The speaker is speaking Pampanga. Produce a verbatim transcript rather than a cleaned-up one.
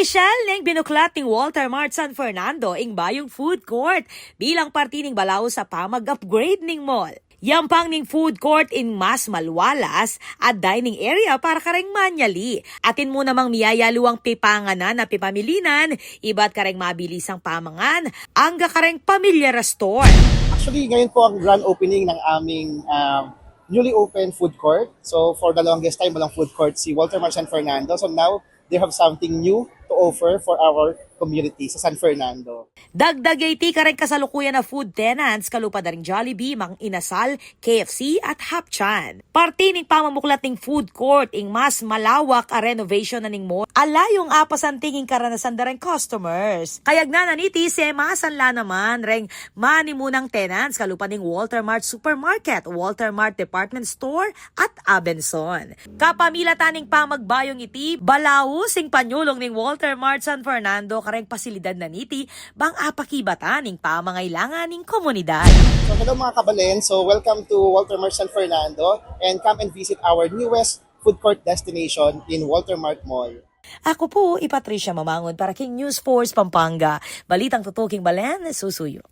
Shell neng binuklat ning Walter Mart San Fernando ing bayung food court bilang parti ning balaus a pamag-upgrade ning mall. Yampang ning food court ing mas maluwalas a dining area para kareng manyali. Atin mu namang miyayaluang pipanganan a pipamilinan, ibat kareng mabilisang pamangan, angga kareng pamilya restaurant. Actually, ngayon po ang grand opening ng aming ah, newly opened food court. So for the longest time, walang food court si Walter Mart San Fernando. So now, they have something new to offer for our community sa San Fernando. Dagdag ya iti kareng kasalukuyan a food tenants kalupa da ring Jollibee, Mang Inasal, K F C at Hapchan. Parti ning pamamuklat ning food court ing mas malawak a renovation na ning mall a layung apasanting ing karanasan da reng customers. Kayagnan na niti, semasanla naman reng manimunang tenants kalupa ning Walter Mart Supermarket, Walter Mart Department Store at Abenson. Kapamilatan ning pamagbayung iti, balaus ing panyulung ning Walter Mart San Fernando kareng pasilidad na niti bang apakibatan ing pamangailangan ning komunidad. So hello mga kabalen, so welcome to Walter Mart San Fernando and come and visit our newest food court destination in Walter Mart Mall. Aku pu i Patricia Mamangun para king News Force Pampanga. Balitang tutuking balen, susuyu.